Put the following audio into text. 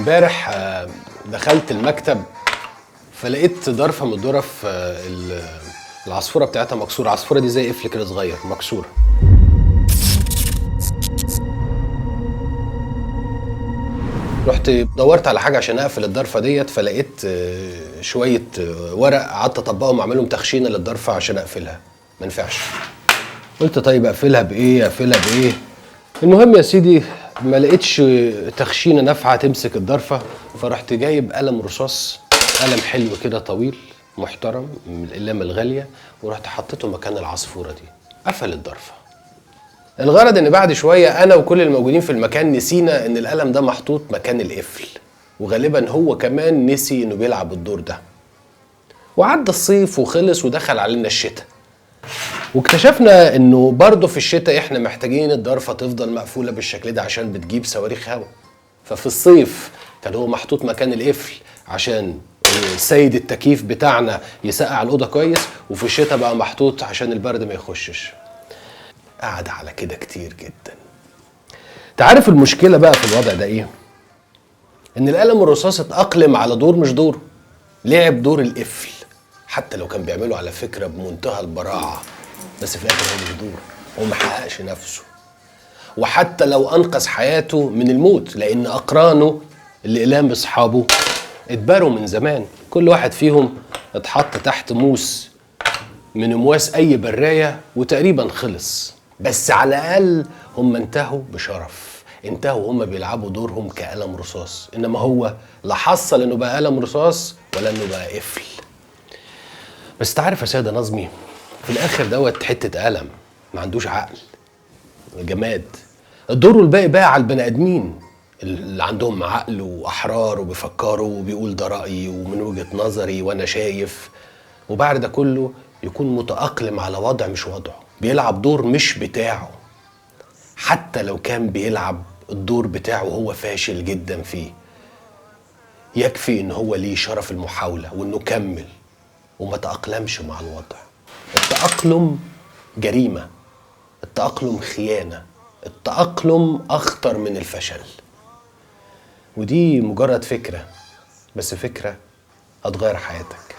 امبارح دخلت المكتب فلقيت ضرفه من الظرف، العصفوره بتاعتها مكسورة. العصفوره دي زي قفل كده صغير مكسورة. رحت دورت على حاجة عشان اقفل الضرفه ديت، فلقيت شوية ورق، قعدت اطبقهم واعملهم تخشينه للضرفه عشان اقفلها، ما نفعش. قلت طيب اقفلها بايه؟ اقفلها بايه؟ المهم يا سيدي ما لقيتش تخشينه نافعة تمسك الضرفه، فرحت جايب قلم رصاص، قلم حلو كده طويل محترم من الاقلام الغالية، ورحت حطيته مكان العصفوره دي، قفل الضرفه. الغرض ان بعد شوية انا وكل الموجودين في المكان نسينا ان القلم ده محطوط مكان القفل، وغالبا هو كمان نسي انه بيلعب الدور ده. وعدى الصيف وخلص ودخل علينا الشتاء، واكتشفنا انه برضه في الشتاء احنا محتاجين الضرفه تفضل مقفولة بالشكل ده عشان بتجيب صواريخ هواء. ففي الصيف كان هو محطوط مكان القفل عشان سيد التكييف بتاعنا يسقع الاوضة كويس، وفي الشتاء بقى محطوط عشان البرد ما يخشش. قعد على كده كتير جدا. تعرف المشكلة بقى في الوضع ده ايه؟ ان القلم الرصاص اتأقلم على دور مش دوره، لعب دور القفل حتى لو كان بيعمله على فكرة بمنتهى البراعه، بس في الاخر هو مش دوره، هو ما حققش نفسه. وحتى لو انقذ حياته من الموت، لان اقرانه الاقلام اصحابه اتبروا من زمان، كل واحد فيهم اتحط تحت موس من امواس اي برايه وتقريبا خلص. بس على الاقل هم انتهوا بشرف، انتهوا هم بيلعبوا دورهم كقلم رصاص، انما هو لا حصل انه بقى قلم رصاص ولا انه بقى قفل. بس تعرف يا سيدة نظمي، في الاخر دوت حتة قلم ما عندوش عقل، جماد. الدور الباقي بقى على البني ادمين اللي عندهم عقل واحرار وبيفكروا وبيقول ده رايي ومن وجهه نظري وانا شايف، وبعد ده كله يكون متأقلم على وضع مش وضعه، بيلعب دور مش بتاعه، حتى لو كان بيلعب الدور بتاعه هو فاشل جدا فيه. يكفي ان هو ليه شرف المحاولة وانه كمل وما تأقلمش مع الوضع. التأقلم جريمة، التأقلم خيانة، التأقلم أخطر من الفشل. ودي مجرد فكرة، بس فكرة هتغير حياتك.